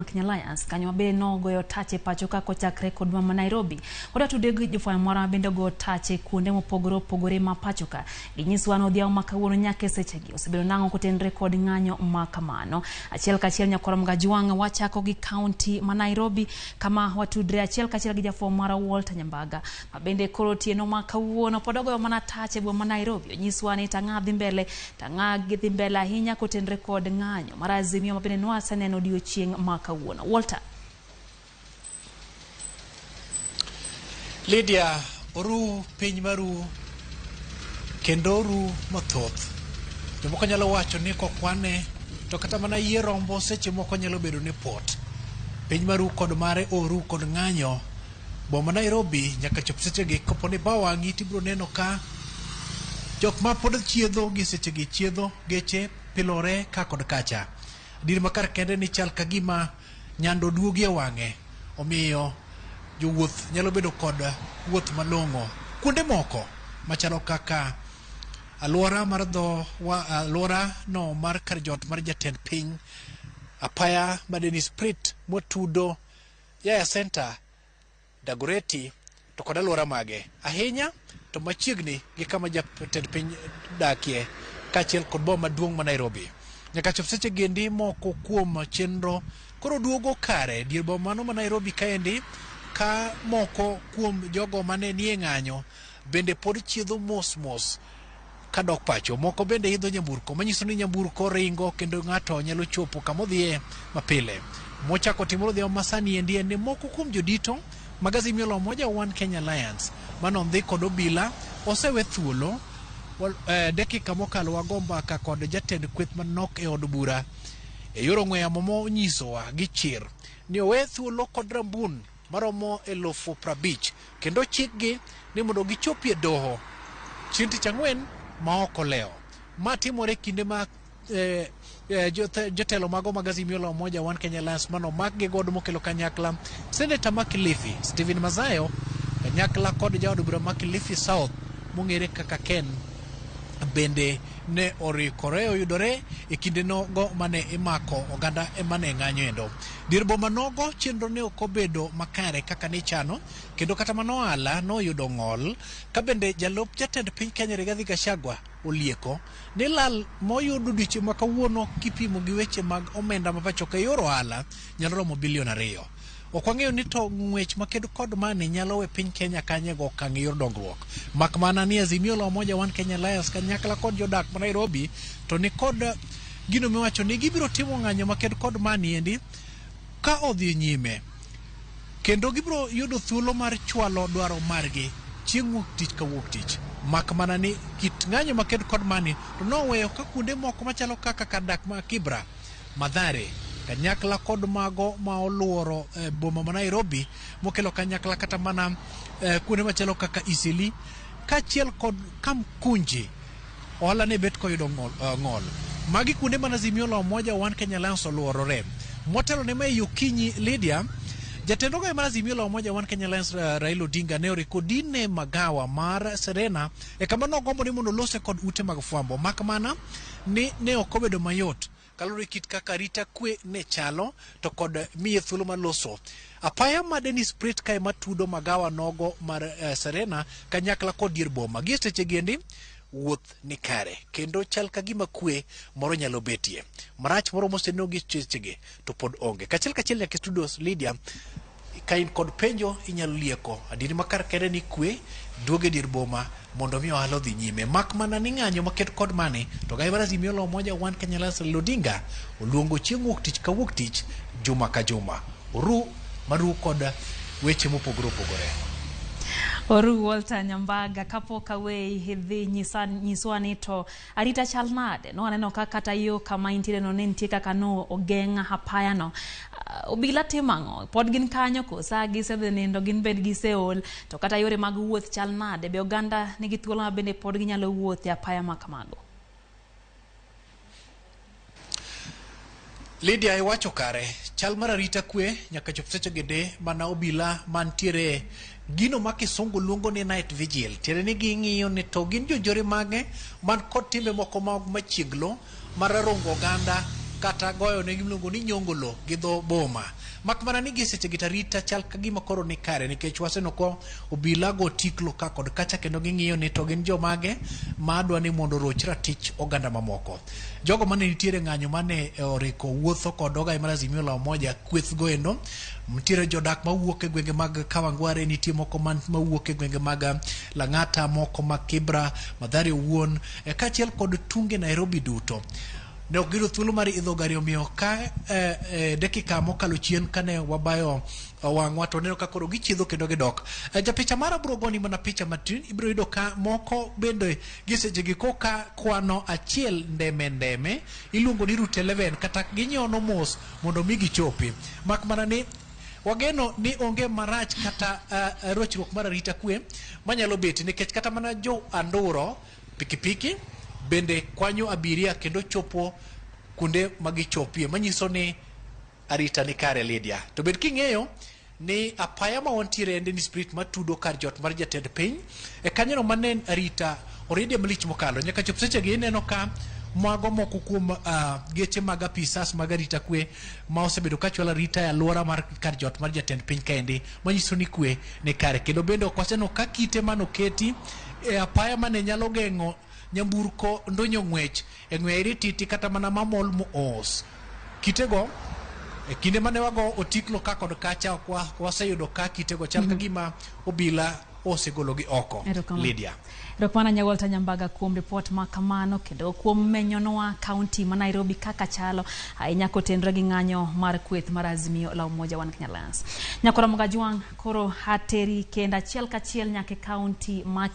Kenya Alliance kanyo mabe nogoyo tache pacho ka kochakre kod ma Nairobi. Wadwa tude gi jofwambo moro mabende ogo tache kuonde mopogore opogore ma pacho ka. Ginyiswa ni odhiambo ma kawuono nyaka e sechegi osebedo nang'o kotenre kod ng'anyo ma kamano. Achiel kachiel nyakwar Mgajwang' wachako gi kaunti ma Nairobi kama watudre achiel kachiel gi jafwambo marwa Walter Nyambaga ma bende koro otieno ma kawuono pod ogoyo mana tache e boma ma Nairobi. Onyiswa ni tang'a dhi mbele tang'a gidhi mbele ahinya kotenre kod ng'anyo mar Azimio ma bende nwaseneno odiochieng' ma kawuono. Walter. Lydia, oru piny maru kendo oru mathoth. Jomoko nyalo wacho ni kokwane to kata mana yie rombo seche moko nyalo bedo ni pot. Piny maru kod mare oru kod ng'anyo. Boma Nairobi nyaka chop sechegi kapo ni ba wang'i tibiro neno ka jok ma pod chiedho gi sechegi chiedho geche pilore ka kod kacha. Adier ma kar kende ni chal ka gima nyando duogi e wang'e. Omiyo jowuoth nyalo bedo kod wuoth malong'o. Kuonde moko machalo kaka alwora mar dho wa, alwora no mar kar jot mar jatend piny apaya ma Dennis Pritt mwatudo Yaya Center, Dagoretti to kod alwora mage. Ahinya to machiegni gi kama jatend piny dakie kaachiel kod boma maduong' ma Nairobi. Nyaka chop seche gendi moko kuom chenro koro duogo kare dier boma mano ma Nairobi kaendi ka moko kuom jogo mane nie ng'anyo bende pod chiedho mos mos kadok pacho. Moko bende idho nyamburko, manyiso ni nyamburko ringo kendo ng'ato nyalo chopo kama odhiye mapile. Mochako timore odhiambo masani endi en ni moko kuom jodito mag Azimio la Umoja One Kenya Alliance mane ondhi kod obila osewe thuolo. Dakika mokalo wago mbaka kod jatend kweth manok e od bura e yor ong'we yamo monyisowa gi chir ni owe thuolo kod rambun maromo 50,000 kendo chikgi ni mondo gichopie doho chieng' tich ang'wen ma ok olewo. Ma timore kinde ma jotelo mago mag Azimio la Umoja One Kenya Alliance mano omak gi godo mokelo kanyakla Seneta ma Kilifi Stephen Mazayo kanyakla kod jaod bura ma Kilifi South mong'ere kaka Ken bende ne orikore oyudore e kinde nogo mane imako oganda mane ng'anyo endo. Dier boma nogo chenro ne ok obedo makare kaka nichano kendo kata mana ohala noyudo ng'ol ka bende jalup jatend piny Kenya Rigathi Gachagua olieko ni lal moyud odiochieng' ma kawuono kipimo gi weche mag omenda ma pacho ka e yor ohala nyalo romo bilion 2. Ok wang'eyo ni to ng'wech maked kod mani nyalo we piny Kenya kanye go okang' e yor dongruok. Mak mana ni Azimio la Umoja One Kenya Alliance kanyakla kod jodak ma Nairobi to ni kod gino miwacho ni gibiro timo ng'anyo maked kod mani endi ka odhi nyime. Kendo gibiro yudo thuolo mar chwalo dwaro margi chieng' wuok tich ka wuok tich. Mak mana ni kit ng'anyo maked kod mani to noweyo ka kuonde moko machalo kaka kar dak ma Kibra, Mathare, kanyakla kod mago ma oluoro boma ma Nairobi mokelo kanyakla kata mana kuonde machalo kaka Isili kaachiel kod Kamkunji ohala ne bet koyudo ng'ol. Magi kuonde mana Azimio la Umoja One Kenya Alliance oluorore. Motelo ne mae okinyi Lydia, jatend ogayo mar Azimio la Umoja One Kenya Alliance Raila Odinga ne orekodine magawa mar Serena e kama nogombo ni mondo olose kod ute mag fwambo. Mak mana ni ne ok obedo mayot kaluwore kit kaka arita kwe ne chalo to kod miye thuolo mar loso. Apaya ma Dennis Pritt kae matudo magawa nogo mar Serena kanyakla kod dier boma. Gie seche gendi wuoth ni kare kendo chal ka gima kwe moro nyalo betie. Marach moro moseneno gi sechegi to pod onge. Kachiel kachiel nyaka e studios Lydia, ka in kod penjo inyalo lieko. Adieri ma kar kende ni kwe duogo e dier boma mondo mi ohala odhi nyime. Mak mana ni ng'anyo maket kod mani to gai mar Azimio la Umoja One Kenya Alliance Raila Odinga oluongo chieng' wuok tich ka wuok tich juma ka juma. Oru maru kod weche mopogore opogore. Oru Walter Nyambaga, kapok aweyi idhi nyiswa ni to arita chal nade? No aneno ka kata yo kama intiere no ne nitie kaka no ogeng' apaya no. Obila timo ang'o? Pod gin kanyo kosa gisedhi nindo gin bende giseol? To kata yore mag wuoth chal nade? Be oganda nigi thuolo ma bende pod ginyalo wuothe apaya ma kamago? Lydia, iwacho kare. Chal mar arita kwe nyaka chop seche gede mana obila mantiere gino ma kisungu luongo ni night vigil. Tiende ni ging'iyo ni to gin jonjore mage man kod timbe moko mag machieglo mar rongo oganda Kata goyo ne gimiluongo ni nyongolo gi dho boma. Mak mana ni gi seche gi tarita chal ka gima koro ni kare, nikech waseneno ko obila go tiklo ka kod kacha, kendo ging'iyo ni to gin jomage ma dwa ni mondo oroch ratich oganda mamoko. Jogo mane nitiere ng'anyo mane oriko wuotho kod ogai mar Azimio la Umoja kweth go endo, nitiere jodak mawuok e gwenge mag Kawangware, nitie moko mawuok e gwenge mag Lang'ata, moko mag Kibra, Mathare owuon, kaachiel kod tunge Nairobi duto. Ne ok giyudo thuolo mar idho gari, omiyo ka dakika mokalo chien kane wabayo wang'wa to waneno ka koro gichiedho kendo gidok. Japicha mara biro goni mana picha matin, ibiro yudo ka moko bende gi sechegi koka kwano achiel ndeme ndeme, iluongo ni route 11, kata ginyono mos mondo mi gichopi. Mak mana ni wageno ni onge marach kata rochruok mar arita kwe manyalo bet, nikech kata mana jo anduro pikipiki bende kwanyo abiria kendo chopo kuonde ma gichopie, manyiso ni arita ni kare. Lydia, to bed king'eyo ni apaya ma wantiere en Dennis Pritt matudo kar jot mar jatend piny e kanyono mane arita oriedie malich mokalo nyaka chop sechegi. Ineno ka mago moko kuom geche mag apisas mag arita kwe ma osebedo ka chwalo arita e alwora mar kar jot mar jatend piny kaendi, manyiso ni kwe ni kare. Kendo bende ok waseneno ka kite manoketi e apaya mane nyalo geng'o nyamburko ndonyo ng'wech e ng'we airititi kata mana mamol moos kitego e kinde mane wago otiklo ka kod kacha, ok waseyudo ka kitego chal ka gima obila osegologi oko. Erokamano. Lydia. Erokamano ahinya, Walter Nyambaga, kuom ripot ma kamano kendo kuom menyonwa kaunti ma Nairobi kaka chalo ahinya kotenore gi ng'anyo mar kweth mar Azimio la Umoja One Kenya Alliance. Nyakora Mogajwang', koro ateri kendo achiel kachiel nyaka e kaunti ma